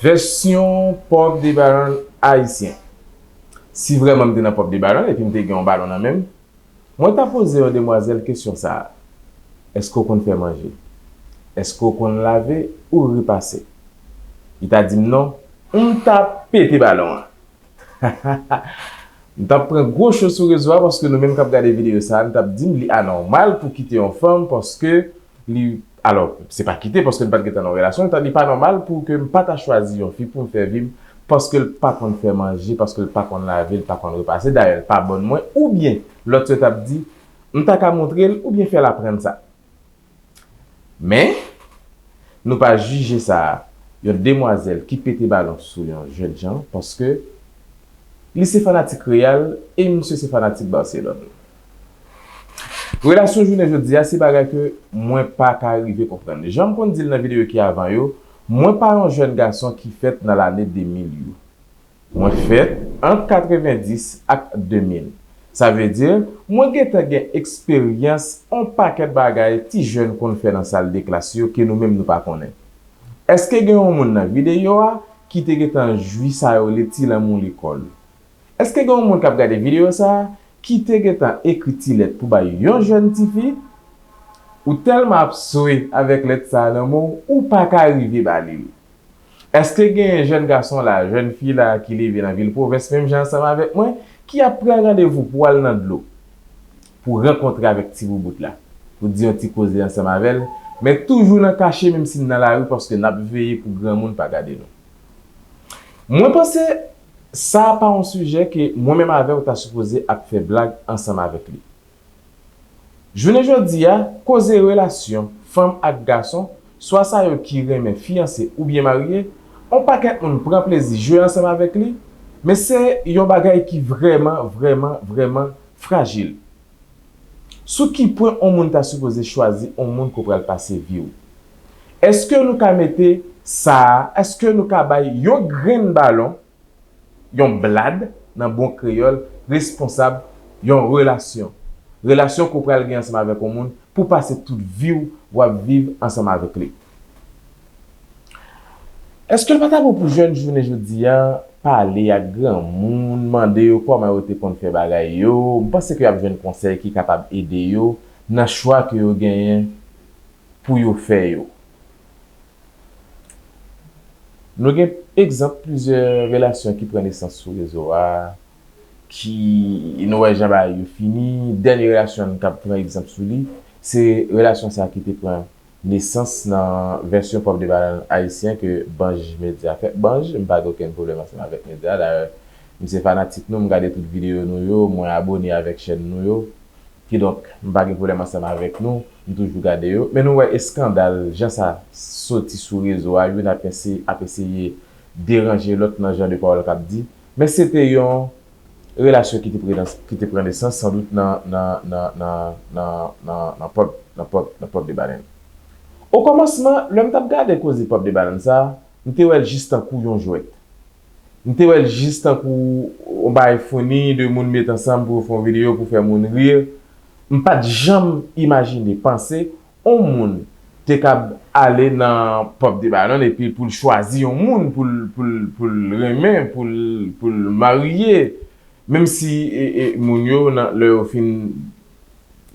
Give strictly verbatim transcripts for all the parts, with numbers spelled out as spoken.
Vèsyon Pop de Balon ayisyen. Si vrèman m te nan Pop de Balon epi m te gen yon balon nan men m, mwen ta poze yon demwazèl kesyon sa a: èske w konn fè manje? Èske w konn lave ou repase? Li ta di m non, m ta pete balon an. M t ap pran gwo cho sou rezo a paske nou menm k ap gade videyo sa a, n t ap di m li anòmal pou kite yon fanm paske li, alò, se pa kite paske n pa t gentan nan yon relasyon, li pa nòmal pou ke m pa ta chwazi yon fi pou m fè vi m paske l pa konn fè manje, paske l pa konn lave, l pa konn repase, dayè l pa bòn mwen, oubyen lòt yo t ap di, m ta ka montre l oubyen fè l aprann sa. Men, nou pa jije sa a, yon demwazèl ki pete balon sou yon jènjan paske li se fanatik Real e misye se fanatik Barcelone. Relasyon jounen jodi a se bagay ke mwen pa ka rive konprann. Jan m konn di l nan videyo ki avan yo, mwen pa yon jèn gason ki fèt nan lane de mil yo. Mwen fèt ant katrevendis ak de mil. Sa vle di, mwen gentan gen eksperyans yon pakèt bagay ti jèn konn fè nan sal de klas yo ke nou menm nou pa konnen. Èske gen yon moun nan videyo a ki te gentan jwi sa yo rele ti lanmou lekòl? Èske gen yon moun k ap gade videyo sa a ki te gentan ekri ti lèt pou bay yon jèn tifi? Ou tèlman ap swe avèk lèt sa a nan men w, ou pa ka rive ba li l. Èske gen jèn gason la, jèn fi la ki leve nan vil pwovens menm jan ansanm avèk mwen, ki ap pran randevou pou al nan dlo, pou rankontre avèk ti boubout la, pou di yon ti koze ansanm avè l, men toujou nan kache menm si n nan lari paske n ap veye pou granmoun pa gade nou? Mwen panse sa pa yon sijè ke mwen menm avè w ta sipoze ap fè blag ansanm avèk li. Jounen jodi a, koze relasyon fanm ak gason, swa sa yo ki renmen fiyanse oubyen marye, yon pakèt moun pran plezi jwe ansanm avèk li, men se yon bagay ki vrèman, vrèman, vrèman frajil. Sou ki pwen yon moun ta sipoze chwazi yon moun ke w pral pase vi w? Èske nou ka mete sa a, èske nou ka bay yon grenn balon, yon blad, nan bon kreyòl, responsab yon relasyon? Relasyon ke w pral gen ansanm avèk yon moun pou pase tout vi w w ap viv ansanm avèk li. Èske l pa ta bon pou jèn jounen jodi a pale ak granmoun, mande yo kòman yo te konn fè bagay yo? M panse ke y ap jwenn konsèy ki kapab ede yo nan chwa ke yo genyen pou yo fè yo. Nou gen egzanp plizyè relasyon ki pran nesans sou rezo a, ki nou wè jan bagay yo fini. Dènye relasyon n k ap pran egzanp sou li, se relasyon sa a ki te pran nesans nan vèsyon Pop de Balon ayisyen ke Banj Medya fè. Banj, m pa gen okenn pwoblèm ansanm avèk Medya. Dayè, m se fanatik nou, m gade tout videyo nou yo, mwen abone avèk chèn nou yo. Kidonk, m pa gen pwoblèm ansanm avèk nou, m toujou gade yo. Men nou wè eskandal, jan sa soti sou rezo a, youn ap ese-, ap eseye deranje lòt nan jan de pawòl k ap di. Men se te yon relasyon ki te pran, ki te pran nesans, sandout nan, nan, nan, nan, nan, nan, nan, nan Pop, nan Pop, nan Pop de Balon. Okòmansman, lè m t ap gade koze Pop de Balon sa, m te wè l jis tankou yon jwèt. M te wè l jis tankou yon bagay funny, de moun met ansanm pou yo fè yon videyo pou fè moun ri. M pa t janm imajine, panse, yon moun te kab ale nan Pop de Balon epi pou l chwazi yon moun pou l, pou l, pou l renmen, pou l, pou l marye. Menm si, e, e, moun yo, nan, lè yo fin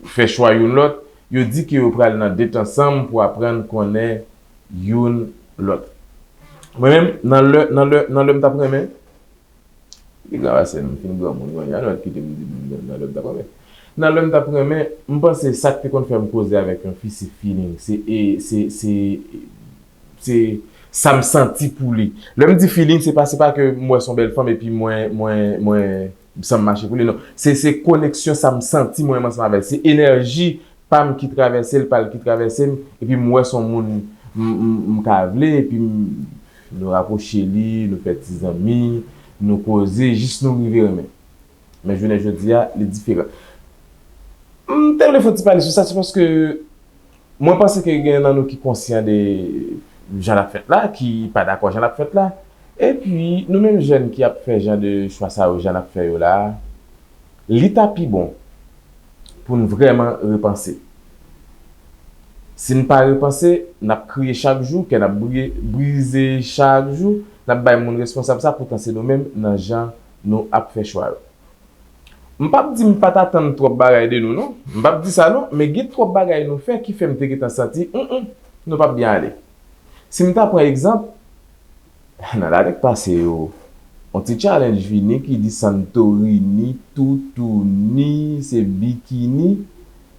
fè chwa youn lòt, yo di ke yo pral nan det ansanm pou aprann konnen youn lòt. Mwen menm, nan lè, nan lè, nan lè m t ap renmen, li gran pase m, m fin granmoun kounye a, nou mèt kite m di m nan lè m t ap renmen. Nan lè m t ap renmen, m panse sa k te konn fè m koze avèk yon fi, se feeling, se, e, se, se, se sa m santi pou li. Lè m di feeling, se pa, se pa ke m wè se yon bèl fanm epi mwen, mwen, mwen, m sanm mache pou li, non. Se, se koneksyon sa m santi mwen menm ansanm avè l. Se enèji pa m ki travèse l, pa l ki travèse m, epi m wè se yon moun m, m, m ka vle, epi m, nou rapwoche li, nou fè ti zanmi, nou koze, jis nou rive renmen. Men jounen jodi a, li diferan. M te vle fè yon ti pale sou sa, se paske mwen panse ke gen nan nou ki konsyan de jan l ap fèt la, ki pa dakò jan l ap fèt la. Epi, nou menm jèn ki ap fè jan de chwa sa yo, jan n ap fè yo la, li ta pi bon pou n vrèman repanse. Si n pa repanse, n ap kriye chak jou, kè n ap briye, brize chak jou, n ap bay moun responsab sa, poutan se nou menm nan jan nou ap fè chwa yo. M p ap di m pa t atann twòp bagay de nou, non. M p ap di sa, non, men gen twòp bagay nou fè ki fè m te gentan santi, mm, mm, nou p ap byen ale. Si m ta pran egzanp, nan lane k pase yo, on ti challenge vini ki di Santorini, toutouni, se bikini.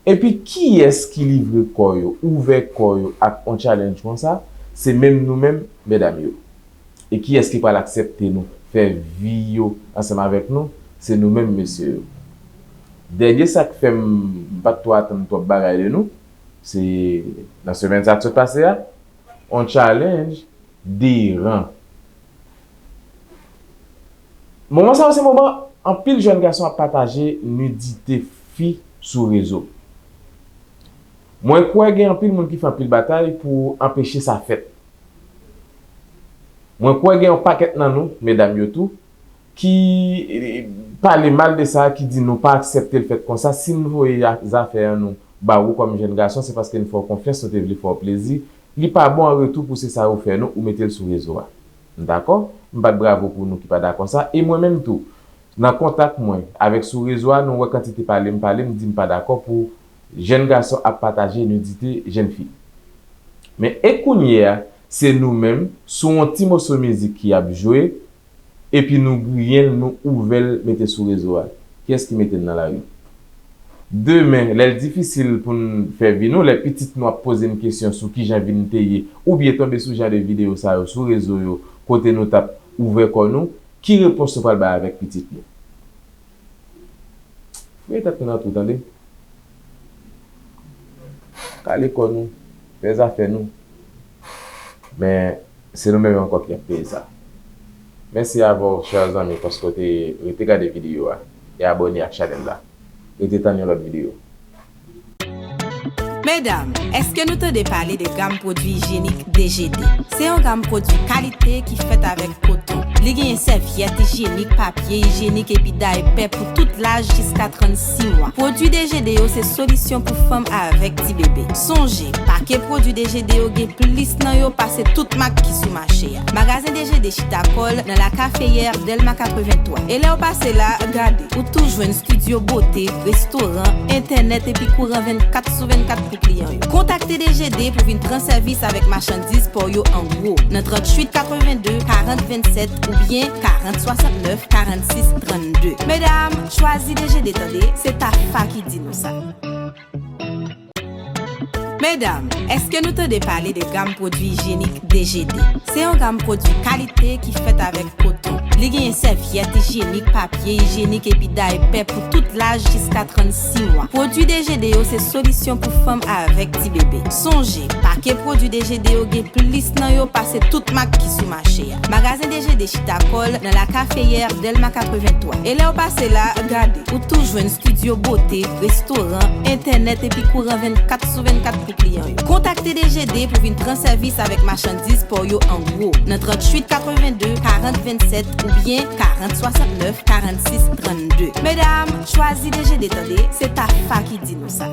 Epi kiyès ki livre kò yo, ouvè kò yo ak on challenge konsa? Se menm nou menm, medam yo. E kiyès ki pral aksepte nou, fè vi yo ansanm avèk nou? Se nou menm, mesye yo. Dènye sa k fè m pa t twò atann twòp bagay de nou, se nan semèn sa k sot pase a, on challenge deran. Moman sa yo se moman anpil jèn gason ap pataje nidite fi sou rezo. Mwen kwè gen anpil moun ki fè anpil batay pou anpeche sa fèt. Mwen kwè gen yon pakèt nan nou, medam yo tou, ki, eh, pale mal de sa, ki di nou pa aksepte l fèt konsa. Si n voye a-, zafè an nou ba ou kòm jèn gason, se paske n fè w konfyans, nou te vle fè w plezi. Li pa bon an retou pou se sa yo fè nou, ou mete l sou rezo a. M dakò? M bat bravo pou nou ki pa dakò sa. E mwen menm tou, nan kontak mwen avèk sou rezo a, nou wè kantite pale m pale, m di m pa dakò pou jèn gason ap pataje nidite jèn fi. Men e kounye a, se nou menm, sou yon ti moso mizik ki ap jwe, epi nou griyen l, nou ouvè l, mete sou rezo a. Kiyès ki mete n nan lari? Demen, lè l difisil pou n fè vi nou, lè pitit nou ap poze n kesyon sou kijan vi n te ye, oubyen tonbe sou jan de videyo sa yo sou rezo yo, kote nou t ap ouvè kò nou, ki repons nou pral bay avèk pitit nou? Fouye tèt nou nan twou, tande. Kale kò nou, fè zafè nou. Men, se nou menm ankò ki ap peye sa. Mèsi avè w, chè zanmi, paske w te rete gade videyo a e abòne ak chanèl la. Rete tann yon lòt videyo. Medam, èske nou tande pale de gam pwodui ijyenik D G D? Se yon gam pwodui kalite ki fèt avèk koton. Li genyen sèvyèt ijyenik, papye ijyenik epi daypè pou tout laj jiska trannsis mwa. Pwodui D G D yo se solisyon pou fanm avèk ti bebe. Sonje, pake pwodui D G D yo gen plis nan yo pase tout mak ki sou mache a. Magazen D G D chita kò l nan La Caféyère, Dèlma katrevenntwa. E lè w pase la, gade, ou tou jwenn estidyo bote, restoran, entènèt epi kouran vennkat sou vennkat pou kliyan yo. Kontakte D G D pou vin pran sèvis avèk machandiz pa w yo an gwo nan tranntuit katrevenndde, karant vennsèt oubyen karant swasantnèf, karannsis trannde. Medam, chwazi D G D tande, se Tafa ki di nou sa. Medam, èske nou tande pale de gam pwodui ijyenik D G D? Se yon gam pwodui kalite ki fèt avèk koton. Li genyen sèvyèt ijyenik, papye ijyenik epi daypè pou tout laj jiska trannsis mwa. Pwodui D G D yo se solisyon pou fanm avèk ti bebe. Sonje, pake pwodui D G D yo gen plis nan yo pase tout mak ki sou mache a. Magazen D G D chita kò l nan La Caféyère, Dèlma katrevenntwa. E lè w pase la, gade, ou tou jwenn estidyo bote, restoran, entènèt epi kouran vennkat sou vennkat pou kliyan yo. Kontakte D G D pou vin pran sèvis avèk machandiz pa w yo an gwo nan tranntuit katrevenndde, karant vennsèt oubyen karant swasantnèf, karannsis trannde. Medam, chwazi D G D tande, se Tafa ki di nou sa.